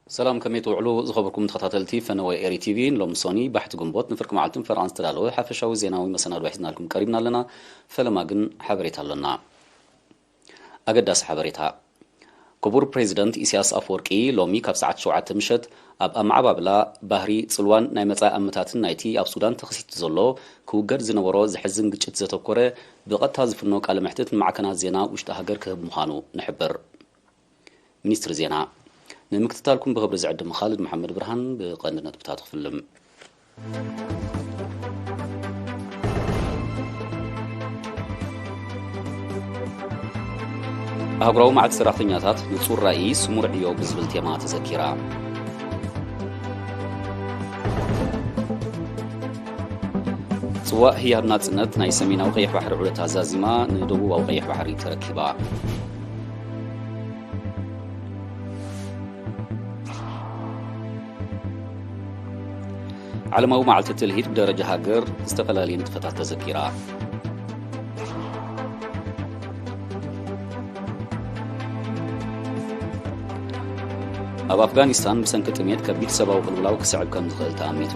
ሰላም፣ ከመይ ትውዕሉ ዝኸበርኩም ተኸታተልቲ ፈነወ ኤሪ ቲቪ? ንሎሚ ሶኒ ባሕቲ ግንቦት ንፍርቂ መዓልትን ፈረቓን ዝተዳለወ ሓፈሻዊ ዜናዊ መሰናዶ ሒዝናልኩም ቀሪብና ኣለና። ፈለማ ግን ሓበሬታ ኣሎና። ኣገዳሲ ሓበሬታ። ክቡር ፕሬዚደንት ኢሳያስ ኣፈወርቂ ሎሚ ካብ ሰዓት ሸውዓተ ምሸት ኣብ ኣመዓባብላ ባህሪ ጽልዋን ናይ መጻኢ ኣመታትን ናይቲ ኣብ ሱዳን ተኸሲቱ ዘሎ ክውገድ ዝነበሮ ዘሕዝን ግጭት ዘተኮረ ብቐጥታ ዝፍኖ ቃለ መሕትት ንማዕከናት ዜና ውሽጢ ሃገር ክህብ ምዃኑ ንሕብር። ሚኒስትሪ ዜና። ንምክትታልኩም ብኽብሪ ዝዕድም ኻልድ መሓመድ ብርሃን። ብቐንዲ ነጥብታት ክፍልም። ኣህጉራዊ መዓልቲ ሰራሕተኛታት ንጹር ራእይ ስሙር ዕዮ ብዝብል ቴማ ተዘኪራ። ጽዋእ ህያብ ናጽነት ናይ ሰሜናዊ ቀይሕ ባሕሪ ዑደት ኣዛዚማ ንደቡባዊ ቀይሕ ባሕሪ ተረኪባ። ዓለማዊ መዓልቲ ትልሂት ብደረጃ ሃገር ዝተፈላለየ ንጥፈታት ተዘኪራ። ኣብ ኣፍጋኒስታን ብሰንኪ ጥሜት ከቢድ ሰብኣዊ ቅልውላው ክስዕብ ከም ዝኽእል ተኣሚቱ።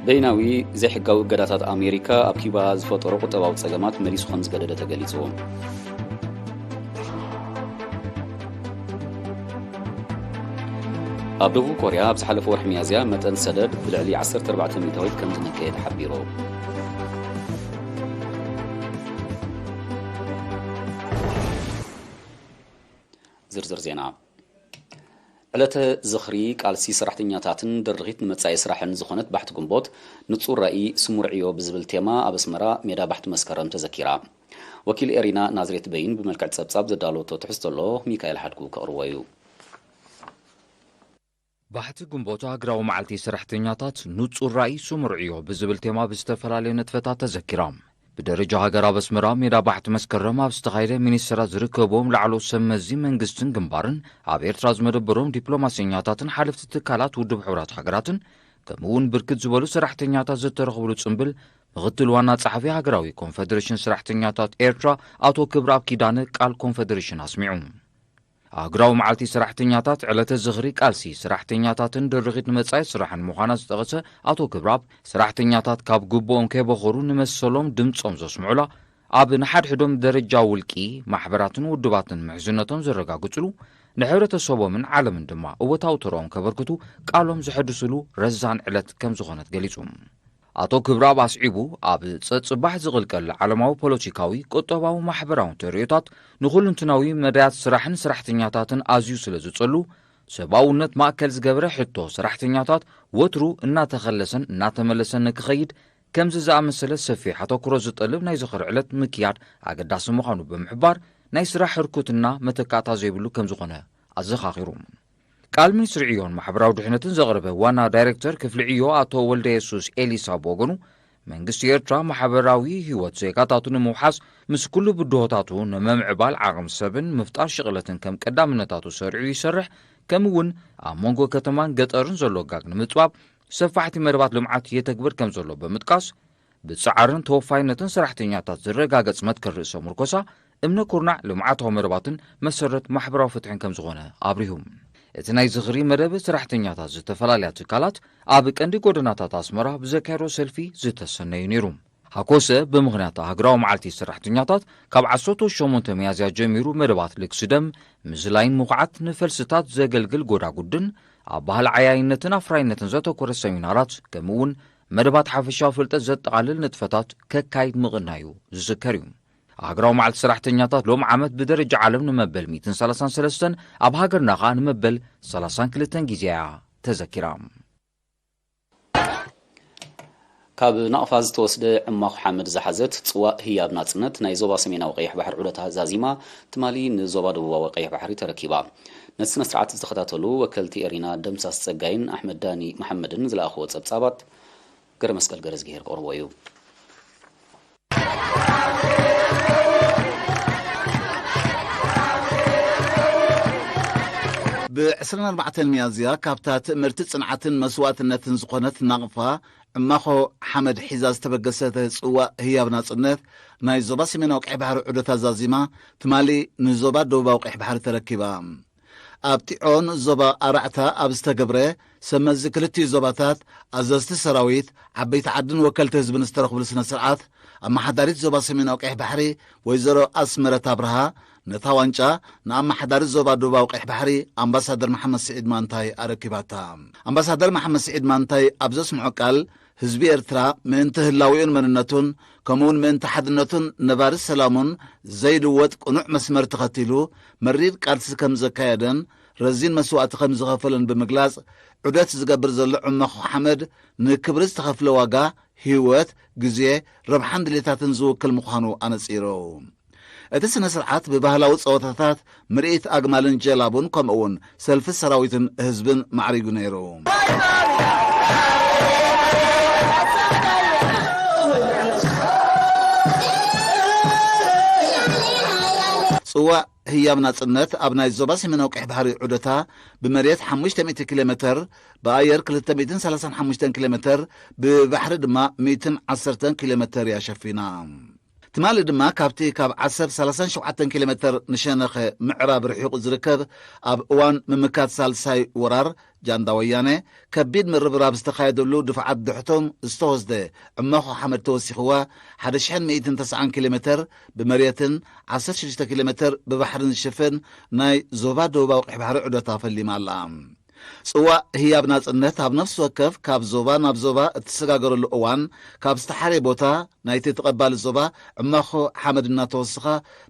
በይናዊ ዘይሕጋዊ እገዳታት ኣሜሪካ ኣብ ኪዩባ ዝፈጠሮ ቁጠባዊ ጸገማት መሊሱ ከም ዝገደደ ተገሊጹ። ኣብ ደቡብ ኮርያ ኣብ ዝሓለፈ ወርሒ ሚያዝያ መጠን ሰደድ ብልዕሊ ዓሰርተ ኣርባዕተ ሚእታዊት ከም ዝነከየ ተሓቢሩ። ዝርዝር ዜና። ዕለተ ዝኽሪ ቃልሲ ሰራሕተኛታትን ድርኺት ንመጻኢ ስራሕን ዝኾነት ባሕቲ ግንቦት፣ ንጹር ራእይ ስሙር ዕዮ ብዝብል ቴማ ኣብ ኣስመራ ሜዳ ባሕቲ መስከረም ተዘኪራ። ወኪል ኤሪና ናዝሬት በይን ብመልክዕ ጸብጻብ ዘዳለወቶ ትሕዝቶ ኣሎ፣ ሚካኤል ሓድጉ ከቕርቦ እዩ። ባሕቲ ግንቦት ሃገራዊ መዓልቲ ሰራሕተኛታት ንጹር ራእይ ስሙር ዕዮ ብዝብል ቴማ ብዝተፈላለዩ ንጥፈታት ተዘኪራ። ብደረጃ ሃገር ኣብ ኣስመራ ሜዳ ባሕቲ መስከረም ኣብ ዝተኻየደ ሚኒስተራት ዝርከብዎም ላዕለዎት ሰብ መዚ መንግስትን ግንባርን ኣብ ኤርትራ ዝመደበሮም ዲፕሎማሰኛታትን ሓለፍቲ ትካላት ውድብ ሕቡራት ሃገራትን ከምኡ እውን ብርክት ዝበሉ ሰራሕተኛታት ዝተረኽብሉ ጽምብል ምኽትል ዋና ጸሓፊ ሃገራዊ ኮንፈደሬሽን ሰራሕተኛታት ኤርትራ ኣቶ ክብረኣብ ኪዳነ ቃል ኮንፈደሬሽን ኣስሚዑ። ኣህጉራዊ መዓልቲ ሰራሕተኛታት ዕለተ ዝኽሪ ቃልሲ ሰራሕተኛታትን ድርኺት ንመጻኢ ስራሕን ምዃና ዝጠቐሰ ኣቶ ክብራብ፣ ሰራሕተኛታት ካብ ግቡኦም ከይበኸሩ ንመሰሎም ድምጾም ዘስምዑላ፣ ኣብ ንሓድሕዶም ደረጃ ውልቂ፣ ማሕበራትን ውድባትን ምሕዝነቶም ዘረጋግጽሉ፣ ንሕብረተሰቦምን ዓለምን ድማ እወታዊ ተርኦም ከበርክቱ ቃሎም ዘሐድስሉ ረዛን ዕለት ከም ዝኾነት ገሊጹ። ኣቶ ክብራብ ኣስዒቡ፣ ኣብ ጸጽባሕ ዝቕልቀል ዓለማዊ ፖለቲካዊ፣ ቁጠባዊ፣ ማሕበራውን ተርእዮታት ንኹልንትናዊ መዳያት ስራሕን ሰራሕተኛታትን ኣዝዩ ስለ ዝጸሉ፣ ሰብኣውነት ማእከል ዝገበረ ሕቶ ሰራሕተኛታት ወትሩ እናተኸለሰን እናተመለሰን ንክኸይድ ከምዚ ዝኣመሰለ ሰፊሕ ኣተኩሮ ዝጠልብ ናይ ዝኽሪ ዕለት ምክያድ ኣገዳሲ ምዃኑ ብምሕባር፣ ናይ ስራሕ ህርኩትና መተካእታ ዘይብሉ ከም ዝኾነ ኣዘኻኺሩ። ቃል ሚኒስትሪ ዕዮን ማሕበራዊ ድሕነትን ዘቕረበ ዋና ዳይሬክተር ክፍሊ ዕዮ ኣቶ ወልደ የሱስ ኤሊሳ ብወገኑ፣ መንግስቲ ኤርትራ ማሕበራዊ ህይወት ዜጋታቱ ንምውሓስ ምስ ኩሉ ብድሆታቱ ንምምዕባል ዓቕሚ ሰብን ምፍጣር ሽቕለትን ከም ቀዳምነታቱ ሰሪዑ ይሰርሕ፣ ከምኡ እውን ኣብ መንጎ ከተማን ገጠርን ዘሎ ጋግ ንምጥባብ ሰፋሕቲ መደባት ልምዓት የተግብር ከም ዘሎ ብምጥቃስ፣ ብጻዕርን ተወፋይነትን ሰራሕተኛታት ዝረጋገጽ መትከል ርእሰ ምርኮሳ፣ እምነ ኩርናዕ ልምዓታዊ መደባትን መሰረት ማሕበራዊ ፍትሕን ከም ዝኾነ ኣብሪሁ። እቲ ናይ ዝኽሪ መደብ ሰራሕተኛታት ዝተፈላለያ ትካላት ኣብ ቀንዲ ጎደናታት ኣስመራ ብዘካየዶ ሰልፊ ዝተሰነዩ ነይሩ። ሃኮሰ ብምኽንያት ሃገራዊ መዓልቲ ሰራሕተኛታት ካብ ዓሰርተ ሸሞንተ ሚያዝያ ጀሚሩ መደባት ልግሲ ደም፣ ምዝላይን ምኹዓት ንፈልስታት ዘገልግል ጎዳጉድን ኣብ ባህሊ ዓያይነትን ኣፍራይነትን ዘተኮረ ሰሚናራት ከምኡ እውን መደባት ሓፈሻዊ ፍልጠት ዘጠቓልል ንጥፈታት ከካይድ ምቕናዩ ዝዝከር እዩ። ሃገራዊ መዓልቲ ሰራሕተኛታት ሎም ዓመት ብደረጃ ዓለም ንመበል ሚእትን ሰላሳን ሰለስተን ኣብ ሃገርና ኸኣ ንመበል ሰላሳን ክልተን ግዜ እያ ተዘኪራ። ካብ ናቕፋ ዝተወስደ ዕማኹ ሓመድ ዝሓዘት ጽዋእ ህያብ ናጽነት ናይ ዞባ ሰሜናዊ ቀይሕ ባሕሪ ዑደታ ዛዚማ ትማሊ ንዞባ ደቡባዊ ቀይሕ ባሕሪ ተረኪባ። ነቲ ስነ ስርዓት ዝተኸታተሉ ወከልቲ ኤሪና ደምሳስ ጸጋይን ኣሕመድ ዳኒ መሓመድን ዝለኣኽዎ ጸብጻባት ገረ መስቀል ገረዝግሄር ክቕርቦ እዩ። ብ ዕስራን ኣርባዕተን ሚያዝያ ካብታ ትእምርቲ ጽንዓትን መስዋእትነትን ዝኾነት ናቕፋ ዕማኾ ሓመድ ሒዛ ዝተበገሰት ጽዋእ ህያብ ናጽነት ናይ ዞባ ሰሜናዊ ቀይሕ ባሕሪ ዑደት ኣዛዚማ ትማሊ ንዞባ ደቡባዊ ቀይሕ ባሕሪ ተረኪባ። ኣብ ጢዖን ዞባ ኣራዕታ ኣብ ዝተገብረ ሰመዚ ክልቲኡ ዞባታት ኣዘዝቲ ሰራዊት፣ ዓበይቲ ዓድን ወከልቲ ህዝብን ዝተረኽብሉ ስነ ስርዓት፣ ኣመሓዳሪት ዞባ ሰሜናዊ ቀይሕ ባሕሪ ወይዘሮ ኣስመረት ኣብርሃ ነታ ዋንጫ ንኣመሓዳሪ ዞባ ደቡባዊ ቀይሕ ባሕሪ ኣምባሳደር መሓመድ ስዒድ ማንታይ ኣረኪባታ። ኣምባሳደር መሓመድ ስዒድ ማንታይ ኣብ ዘስምዖ ቃል፣ ህዝቢ ኤርትራ ምእንቲ ህላዊኡን መንነቱን ከምኡውን ምእንቲ ሓድነቱን ነባሪ ሰላሙን ዘይልወጥ ቅኑዕ መስመር ተኸቲሉ መሪር ቃልሲ ከም ዘካየደን ረዚን መስዋእቲ ከም ዝኸፈለን ብምግላጽ፣ ዑደት ዝገብር ዘሎ ዕመኹ ሓመድ ንክብሪ ዝተኸፍለ ዋጋ፣ ህይወት፣ ግዜ፣ ረብሓን ድሌታትን ዝውክል ምዃኑ ኣነጺሩ። እቲ ስነ ስርዓት ብባህላዊ ጸወታታት፣ ምርኢት ኣግማልን ጀላቡን ከምኡውን ሰልፊ ሰራዊትን ህዝብን ማዕሪጉ ነይሩ። ጽዋእ ህያብ ናጽነት ኣብ ናይ ዞባ ሰሜናዊ ቀይሕ ባሕሪ ዑደታ ብመሬት ሓሙሽተ ሚእቲ ኪሎ ሜተር፣ ብኣየር ክልተ ሚእትን ሰላሳን ሓሙሽተን ኪሎ ሜተር፣ ብባሕሪ ድማ ሚእትን ዓሰርተን ኪሎ ሜተር እያ ሸፊና። ትማሊ ድማ ካብቲ ካብ ዓሰብ ሰላሳን ሸውዓተን ኪሎ ሜተር ንሸነኸ ምዕራብ ርሒቑ ዝርከብ ኣብ እዋን ምምካት ሳልሳይ ወራር ጃንዳ ወያነ ከቢድ ምርብራብ ዝተኻየደሉ ድፍዓት ድሕቶም ዝተወስደ ዕመኹ ሓመድ ተወሲኽዋ ሓደ ሽሕን ሚእትን ተስዓን ኪሎ ሜተር ብመሬትን ዓሰርተ ሽዱሽተ ኪሎ ሜተር ብባሕርን ዝሽፍን ናይ ዞባ ደቡባዊ ቀይሕ ባሕሪ ዑደታ ፈሊማ ኣላ። ጽዋእ ህያብ ናጽነት ኣብ ነፍሲ ወከፍ ካብ ዞባ ናብ ዞባ እትሰጋገረሉ እዋን፣ ካብ ዝተሓርየ ቦታ ናይቲ ተቐባሊ ዞባ ዕማኾ ሓመድ እናተወስኻ፣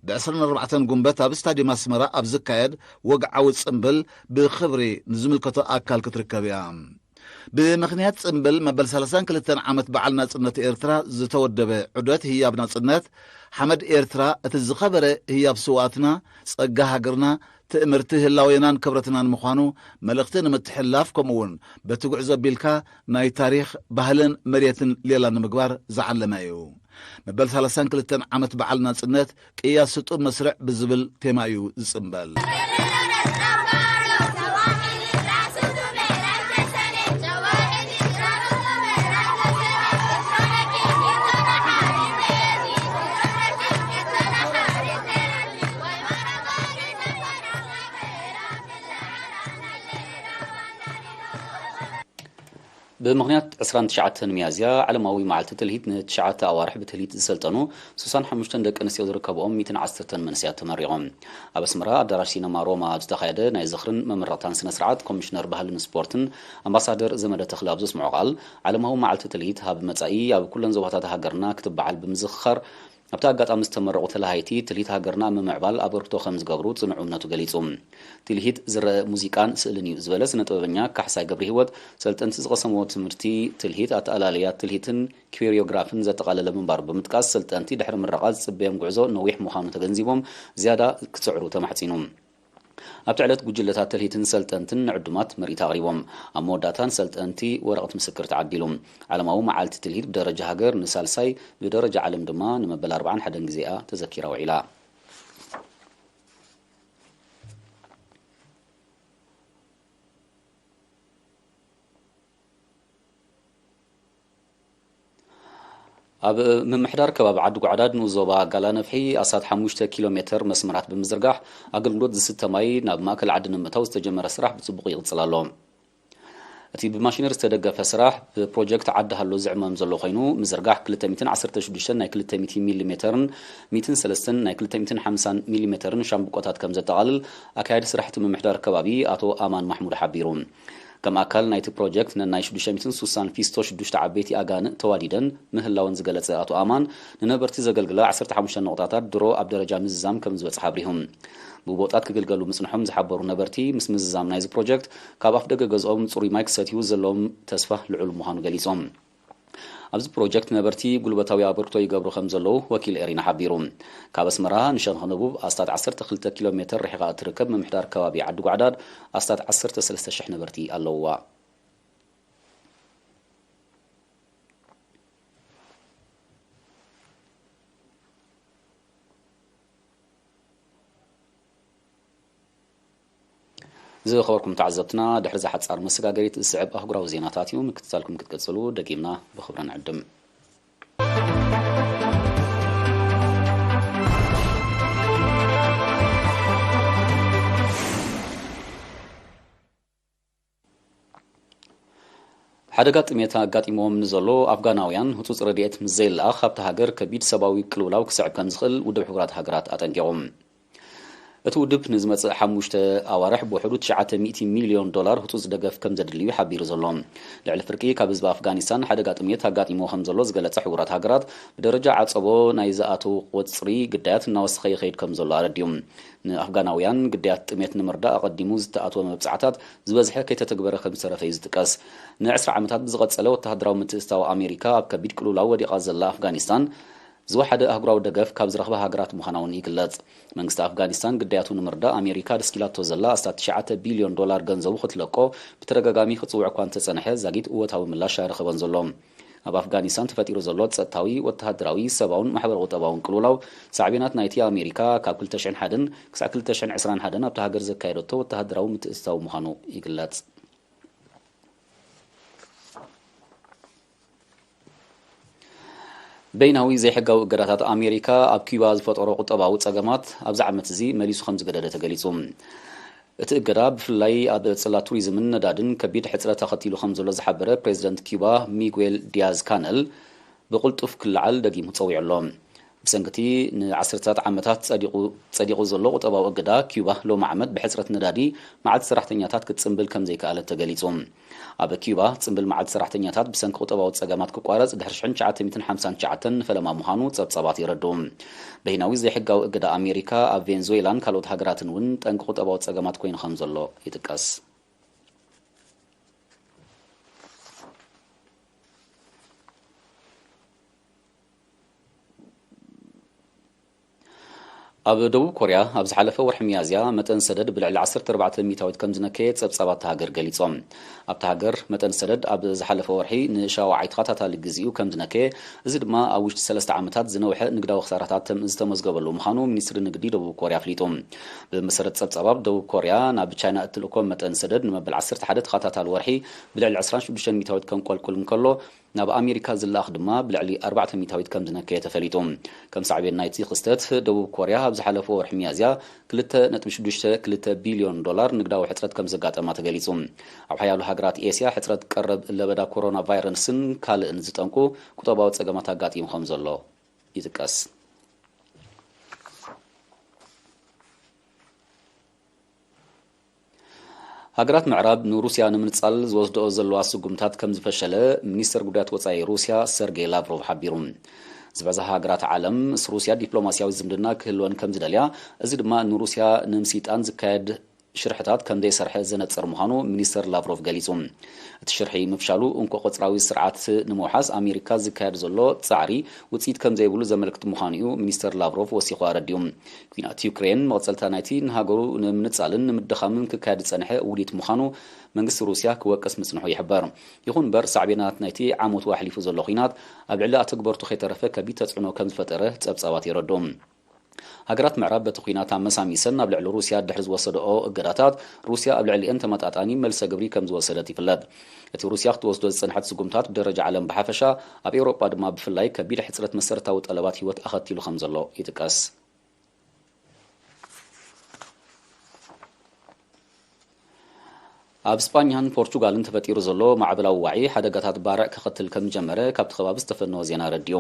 ብ ዕስራን ኣርባዕተን ጉንበት ኣብ ስታድዮም ኣስመራ ኣብ ዝካየድ ወግዓዊ ጽምብል ብኽብሪ ንዝምልከቶ ኣካል ክትርከብ እያ። ብምኽንያት ጽምብል መበል ሰላሳን ክልተን ዓመት በዓል ናጽነት ኤርትራ ዝተወደበ ዑደት ህያብ ናጽነት፣ ሓመድ ኤርትራ እቲ ዝኸበረ ህያብ ስውኣትና፣ ጸጋ ሃገርና፣ ትእምርቲ ህላዌናን ክብረትናን ምዃኑ መልእኽቲ ንምትሕልላፍ፣ ከምኡውን በቲ ጉዕዞ ኣቢልካ ናይ ታሪኽ፣ ባህልን መሬትን ሌላ ንምግባር ዝዓለመ እዩ። መበል ሰላሳን ክልተን ዓመት በዓል ናጽነት ቅያ ስጡም መስርዕ ብዝብል ቴማ እዩ ዝጽምበል። ብምኽንያት ዕስራን ትሽዓተን ሚያዝያ ዓለማዊ መዓልቲ ትልሂት፣ ንትሽዓተ ኣዋርሕ ብትልሂት ዝሰልጠኑ ስሳን ሓሙሽተን ደቂ ኣንስትዮ ዝርከብኦም ሚእትን ዓሰርተን መንእሰያት ተመሪቖም። ኣብ ኣስመራ ኣዳራሽ ሲነማ ሮማ ኣብ ዝተኻየደ ናይ ዝኽርን መመረቕታን ስነ ስርዓት፣ ኮሚሽነር ባህልን ስፖርትን ኣምባሳደር ዘመደ ተኽለ ኣብ ዘስምዖ ቃል፣ ዓለማዊ መዓልቲ ትልሂት፣ ኣብ መጻኢ ኣብ ኩለን ዞባታት ሃገርና ክትበዓል ብምዝኽኻር፣ ኣብቲ ኣጋጣሚ ዝተመረቑ ተለሃይቲ፣ ትልሂት ሃገርና ኣብ ምምዕባል ኣበርክቶ ከም ዝገብሩ ጽኑዕ እምነቱ ገሊጹ። ትልሂት ዝረአ ሙዚቃን ስእልን እዩ ዝበለ ስነ ጥበበኛ ካሕሳይ ገብረሂወት፣ ሰልጠንቲ ዝቐሰምዎ ትምህርቲ ትልሂት፣ ኣተኣላልያ ትልሂትን ኮሪዮግራፍን ዘጠቓለለ ምንባሩ ብምጥቃስ፣ ሰልጠንቲ ድሕሪ ምረቓ ዝጽበዮም ጉዕዞ ነዊሕ ምዃኑ ተገንዚቦም፣ ዝያዳ ክጽዕሩ ተማሕጺኑ። ኣብቲ ዕለት፣ ጉጅለታት ትልሂትን ሰልጠንትን ንዕዱማት ምርኢት ኣቕሪቦም። ኣብ መወዳእታ፣ ንሰልጠንቲ ወረቐት ምስክር ተዓዲሉ። ዓለማዊ መዓልቲ ትልሂት ብደረጃ ሃገር ንሳልሳይ፣ ብደረጃ ዓለም ድማ ንመበል ኣርባዓን ሓደን ግዜ እያ ተዘኪራ ውዒላ። ኣብ ምምሕዳር ከባቢ ዓዲ ጓዕዳድ ንኡስ ዞባ ጋላ ነፍሒ፣ ኣስታት ሓሙሽተ ኪሎ ሜተር መስመራት ብምዝርጋሕ፣ ኣገልግሎት ዝስተ ማይ ናብ ማእከል ዓዲ ንምእታው ዝተጀመረ ስራሕ ብጽቡቕ ይቕጽል ኣሎ። እቲ ብማሽነሪ ዝተደገፈ ስራሕ፣ ብፕሮጀክት ዓዲ ሃሎ ዝዕመም ዘሎ ኮይኑ፣ ምዝርጋሕ ክልተ ሚእትን ዓሰርተ ሽዱሽተን ናይ ክልተ ሚእቲ ሚሊ ሜተርን ሚእትን ሰለስተን ናይ ክልተ ሚእትን ሓምሳን ሚሊ ሜተርን ሻምብቆታት ከም ዘጠቓልል፣ ኣካያዲ ስራሕቲ ምምሕዳር ከባቢ ኣቶ ኣማን ማሕሙድ ሓቢሩ። ከም ኣካል ናይቲ ፕሮጀክት፣ ነናይ ሽዱሽተ ሚእትን ሱሳን ፊስቶ ሽዱሽተ ዓበይቲ ኣጋንእ ተዋዲደን ምህላወን ዝገለጸ ኣቶ ኣማን፣ ንነበርቲ ዘገልግላ ዓሰርተ ሓሙሽተ ነቑጣታት ድሮ ኣብ ደረጃ ምዝዛም ከም ዝበጽሓ ኣብሪሁ። ብቦጣት ክግልገሉ ምጽንሖም ዝሓበሩ ነበርቲ፣ ምስ ምዝዛም ናይዚ ፕሮጀክት፣ ካብ ኣፍደገ ገዝኦም ጽሩይ ማይ ክሰትዩ ዘለዎም ተስፋ ልዑል ምዃኑ ገሊጾም። ኣብዚ ፕሮጀክት ነበርቲ ጉልበታዊ ኣበርክቶ ይገብሩ ከም ዘለዉ ወኪል ኤሪና ሓቢሩ። ካብ ኣስመራ ንሸንኸ ደቡብ ኣስታት ዓሰርተ ክልተ ኪሎ ሜተር ርሒቓ እትርከብ ምምሕዳር ከባቢ ዓዲ ጓዕዳድ፣ ኣስታት ዓሰርተ ሰለስተ ሽሕ ነበርቲ ኣለውዋ። ዝኸበርኩም ተዓዘብትና፣ ድሕሪ እዛ ሓጻር መሰጋገሪት ዝስዕብ ኣህጉራዊ ዜናታት እዩ። ምክትታልኩም ክትቀጽሉ ደጊምና ብኽብሪ ንዕድም። ሓደጋ ጥሜት ኣጋጢሞም ንዘሎ ኣፍጋናውያን ህጹጽ ረድኤት ምስ ዘይለኣኽ፣ ኣብታ ሃገር ከቢድ ሰብኣዊ ቅልውላው ክስዕብ ከም ዝኽእል ውድብ ሕቡራት ሃገራት ኣጠንቂቑ። እቲ ውድብ ንዝመጽእ ሓሙሽተ ኣዋርሕ ብውሕዱ ትሽዓተ ሚእቲ ሚልዮን ዶላር ህጹጽ ደገፍ ከም ዘድልዩ ሓቢሩ ዘሎ። ልዕሊ ፍርቂ ካብ ህዝቢ ኣፍጋኒስታን ሓደጋ ጥሜት ኣጋጢሞ ከም ዘሎ ዝገለጸ ሕቡራት ሃገራት፣ ብደረጃ ዓጸቦ ናይ ዝኣተዉ ቁጽሪ ግዳያት እናወሰኸ ይኸይድ ከም ዘሎ ኣረዲኡ። ንኣፍጋናውያን ግዳያት ጥሜት ንምርዳእ ኣቐዲሙ ዝተኣትወ መብጻዕታት ዝበዝሐ ከይተተግበረ ከም ዝተረፈ እዩ ዝጥቀስ። ንዕስራ ዓመታት ብዝቐጸለ ወተሃደራዊ ምትእስሳው ኣሜሪካ ኣብ ከቢድ ቅልውላው ወዲቓ ዘላ ኣፍጋኒስታን ዝወሓደ ኣህጉራዊ ደገፍ ካብ ዝረኽባ ሃገራት ምዃና እውን ይግለጽ። መንግስቲ ኣፍጋኒስታን ግዳያቱ ንምርዳእ ኣሜሪካ ደስኪላቶ ዘላ ኣስታት ትሽዓተ ቢልዮን ዶላር ገንዘቡ ክትለቆ ብተደጋጋሚ ክጽውዕ እኳ እንተጸንሐ፣ ዛጊት እወታዊ ምላሽ ኣይረኸበን ዘሎ። ኣብ ኣፍጋኒስታን ተፈጢሩ ዘሎ ጸጥታዊ፣ ወተሃደራዊ፣ ሰብኣውን ማሕበረ ቁጠባውን ቅልውላው ሳዕቤናት ናይቲ ኣሜሪካ ካብ ክልተ ሽሕን ሓደን ክሳዕ ክልተ ሽሕን ዕስራን ሓደን ኣብታ ሃገር ዘካየደቶ ወተሃደራዊ ምትእስሳው ምዃኑ ይግለጽ። በይናዊ ዘይሕጋዊ እገዳታት ኣሜሪካ ኣብ ኪዩባ ዝፈጠሮ ቁጠባዊ ጸገማት ኣብዚ ዓመት እዚ መሊሱ ከም ዝገደደ ተገሊጹ። እቲ እገዳ ብፍላይ ኣብ ጽላት ቱሪዝምን ነዳድን ከቢድ ሕጽረት ኣኸቲሉ ከም ዘሎ ዝሓበረ ፕሬዚደንት ኪዩባ ሚጉኤል ዲያዝ ካነል፣ ብቕልጡፍ ክለዓል ደጊሙ ጸዊዑ ኣሎ። ብሰንኪ እቲ ንዓሰርተታት ዓመታት ጸዲቑ፣ ጸዲቑ ዘሎ ቁጠባዊ እገዳ፣ ኪዩባ ሎሚ ዓመት ብሕጽረት ነዳዲ መዓልቲ ሰራሕተኛታት ክትጽንብል ከም ዘይከኣለት ተገሊጹ። ኣብ ኪዩባ፣ ጽንብል መዓልቲ ሰራሕተኛታት ብሰንኪ ቁጠባዊ ጸገማት ክቋረጽ ድሕሪ ሽሕን ትሽዓተ ሚእትን ሓምሳን ትሽዓተን ንፈለማ ምዃኑ ጸብጻባት የረድኡ። በይናዊ ዘይሕጋዊ እገዳ ኣሜሪካ ኣብ ቬንዙዌላን ካልኦት ሃገራትን እውን ጠንቂ ቁጠባዊ ጸገማት ኮይኑ ከም ዘሎ ይጥቀስ። ኣብ ደቡብ ኮርያ ኣብ ዝሓለፈ ወርሒ ሚያዝያ መጠን ሰደድ ብልዕሊ ዓሰርተ ኣርባዕተ ሚእታዊት ከም ዝነከየ ጸብጻባት እታ ሃገር ገሊጾም። ኣብታ ሃገር መጠን ሰደድ ኣብ ዝሓለፈ ወርሒ ንሻውዓይ ተኸታታሊ ግዜኡ ከም ዝነከየ፣ እዚ ድማ ኣብ ውሽጢ ሰለስተ ዓመታት ዝነውሐ ንግዳዊ ክሳራታት ተም-፣ ዝተመዝገበሉ ምዃኑ ሚኒስትሪ ንግዲ ደቡብ ኮርያ ኣፍሊጡ። ብመሰረት ጸብጻባት ደቡብ ኮርያ፣ ናብ ቻይና እትልእኮ መጠን ሰደድ ንመበል ዓሰርተ ሓደ ተኸታታሊ ወርሒ ብልዕሊ ዕስራን ሽዱሽተን ሚእታዊት ከንቆልቁል እንከሎ፣ ናብ ኣሜሪካ ዝለኣኽ ድማ ብልዕሊ ኣርባዕተ ሚእታዊት ከም ዝነከየ ተፈሊጡ። ከም ሳዕቤን ናይቲ ክስተት፣ ደቡብ ኮርያ ኣብ ዝሓለፈ ወርሒ ሚያዝያ ክልተ ነጥቢ ሽዱሽተ ክልተ ቢልዮን ዶላር ንግዳዊ ሕጽረት ከም ዘጋጠማ ተገሊጹ። ኣብ ሓያሎ ሃገራት ኤስያ፣ ሕጽረት ቀረብ ለበዳ ኮሮና ቫይረስን ካልእን ዝጠንቁ ቁጠባዊ ጸገማት ኣጋጢሙ ከም ዘሎ ይጥቀስ። ሃገራት ምዕራብ ንሩስያ ንምንጻል ዝወስድኦ ዘለዋ ስጉምታት ከም ዝፈሸለ ሚኒስተር ጉዳያት ወጻኢ ሩስያ ሰርጌይ ላቭሮቭ ሓቢሩ። ዝበዝሓ ሃገራት ዓለም ምስ ሩስያ ዲፕሎማስያዊ ዝምድና ክህልወን ከም ዝደልያ፣ እዚ ድማ ንሩስያ ንምስይጣን ዝካየድ ሽርሕታት ከም ዘይሰርሐ ዘነጽር ምዃኑ ሚኒስተር ላቭሮቭ ገሊጹ። እቲ ሽርሒ ምፍሻሉ እንኮ ቆጽራዊ ስርዓት ንምውሓስ ኣሜሪካ ዝካየድ ዘሎ ጻዕሪ ውጽኢት ከም ዘይብሉ ዘመልክት ምዃኑ እዩ ሚኒስተር ላቭሮቭ ወሲኹ ኣረዲኡ። ኲናት ዩክሬን መቐጸልታ ናይቲ ንሃገሩ ንምንጻልን ንምድኻምን ክካየድ ዝጸንሐ ውዲት ምዃኑ መንግስቲ ሩስያ ክወቅስ ምጽንሑ ይሕበር። ይኹን እምበር፣ ሳዕቤናት ናይቲ ዓመቱ ኣሕሊፉ ዘሎ ኲናት ኣብ ልዕሊ ኣተግበርቱ ከይተረፈ ከቢድ ተጽዕኖ ከም ዝፈጠረ ጸብጻባት የረድኡ። ሃገራት ምዕራብ በቲ ኲናት ኣመሳሚሰን ኣብ ልዕሊ ሩስያ ድሕሪ ዝወሰደኦ እገዳታት፣ ሩስያ ኣብ ልዕሊአን ተመጣጣኒ መልሰ ግብሪ ከም ዝወሰደት ይፍለጥ። እቲ ሩስያ ክትወስዶ ዝጸንሐት ስጉምታት ብደረጃ ዓለም ብሓፈሻ፣ ኣብ ኤውሮጳ ድማ ብፍላይ ከቢድ ሕጽረት መሰረታዊ ጠለባት ህይወት ኣኸቲሉ ከም ዘሎ ይጥቀስ። ኣብ ስጳኛን ፖርቹጋልን ተፈጢሩ ዘሎ ማዕበላዊ ዋዒ ሓደጋታት ባርዕ ከኸትል ከም ዝጀመረ ካብቲ ከባቢ ዝተፈነወ ዜና ኣረዲኡ።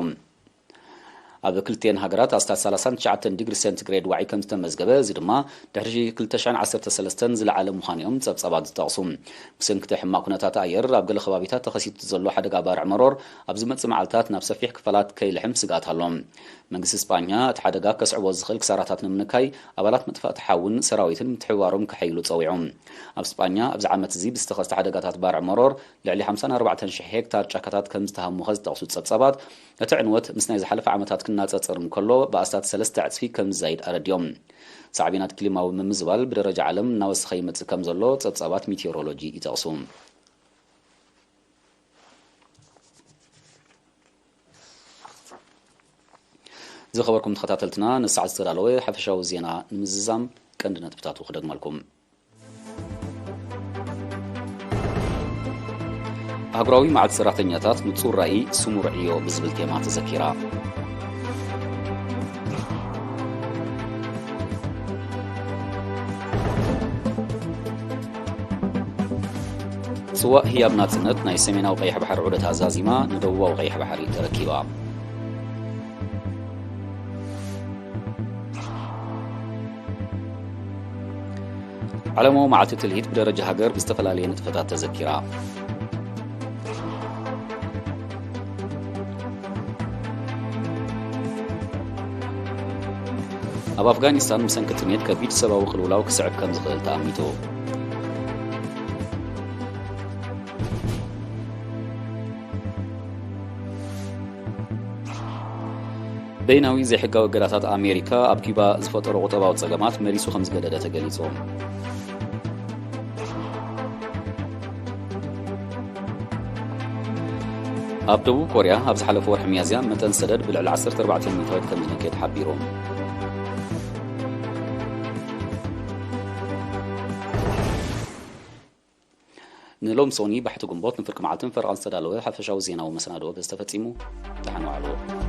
ኣብ ክልቲኤን ሃገራት ኣስታት ሰላሳን ትሽዓተን ዲግሪ ሴንቲግሬድ ዋዒ ከም ዝተመዝገበ፣ እዚ ድማ ድሕሪ ክልተ ሽሕን ዓሰርተ ሰለስተን ዝለዓለ ምዃኑ እዮም ጸብጻባት ዝጠቕሱ። ብሰንኪ እቲ ሕማቕ ኩነታት ኣየር፣ ኣብ ገለ ከባቢታት ተኸሲቱ ዘሎ ሓደጋ ባርዕ መሮር ኣብ ዝመጽእ መዓልታት ናብ ሰፊሕ ክፋላት ከይልሕም ስግኣት ኣሎ። መንግስቲ ስጳኛ፣ እቲ ሓደጋ ከስዕቦ ዝኽእል ክሳራታት ንምንካይ፣ ኣባላት መጥፋእቲ ሓውን ሰራዊትን ምትሕብባሮም ከሐይሉ ጸዊዑ። ኣብ ስጳኛ፣ ኣብዚ ዓመት እዚ ብዝተኸስተ ሓደጋታት ባርዕ መሮር፣ ልዕሊ ሓምሳን ኣርባዕተን ሽሕ ሄክታር ጫካታት ከም ዝተሃሙኸ ዝጠቕሱ ጸብጻባት፣ እቲ ዕንወት ምስ ናይ ዝሓለፈ ዓመታት ክናጸጸር እንከሎ፣ ብኣስታት ሰለስተ ዕጽፊ ከም ዝዛይድ ኣረዲኦም። ሳዕቤናት ክሊማዊ ምምዝባል ብደረጃ ዓለም እናወሰኸ ይመጽእ ከም ዘሎ ጸብጻባት ሚቴዎሮሎጂ ይጠቕሱ። ዝኸበርኩም ተኸታተልትና፣ ንሰዓት ዝተዳለወ ሓፈሻዊ ዜና ንምዝዛም ቀንዲ ነጥብታቱ ክደግመልኩም። ኣህጉራዊ መዓልቲ ሰራሕተኛታት ንጹር ራእይ፣ ስሙር ዕዮ ብዝብል ቴማ ተዘኪራ። ጽዋእ ህያብ ናጽነት ናይ ሰሜናዊ ቀይሕ ባሕሪ ዑደት ኣዛዚማ ንደቡባዊ ቀይሕ ባሕሪ ተረኪባ። ዓለማዊ መዓልቲ ትልሂት ብደረጃ ሃገር ብዝተፈላለየ ንጥፈታት ተዘኪራ። ኣብ ኣፍጋኒስታን ብሰንኪ ጥሜት ከቢድ ሰብኣዊ ቅልውላው ክስዕብ ከም ዝኽእል ተኣሚቱ። በይናዊ ዘይሕጋዊ እገዳታት ኣሜሪካ ኣብ ኪባ ዝፈጠሮ ቁጠባዊ ጸገማት መሊሱ ከም ዝገደደ ተገሊጹ። ኣብ ደቡብ ኮርያ ኣብ ዝሓለፈ ወርሒ ሚያዝያ መጠን ሰደድ ብልዕሊ ዓሰርተ ኣርባዕተ ሚእታዊት ከም ዝነከየ ተሓቢሩ። ንሎም ሶኒ ባሕቲ ግንቦት ንፍርቂ መዓልትን ፈረቓን ዝተዳለወ ሓፈሻዊ ዜናዊ መሰናድኦ በዚ ተፈጺሙ። ደሓን ዋዕሉ።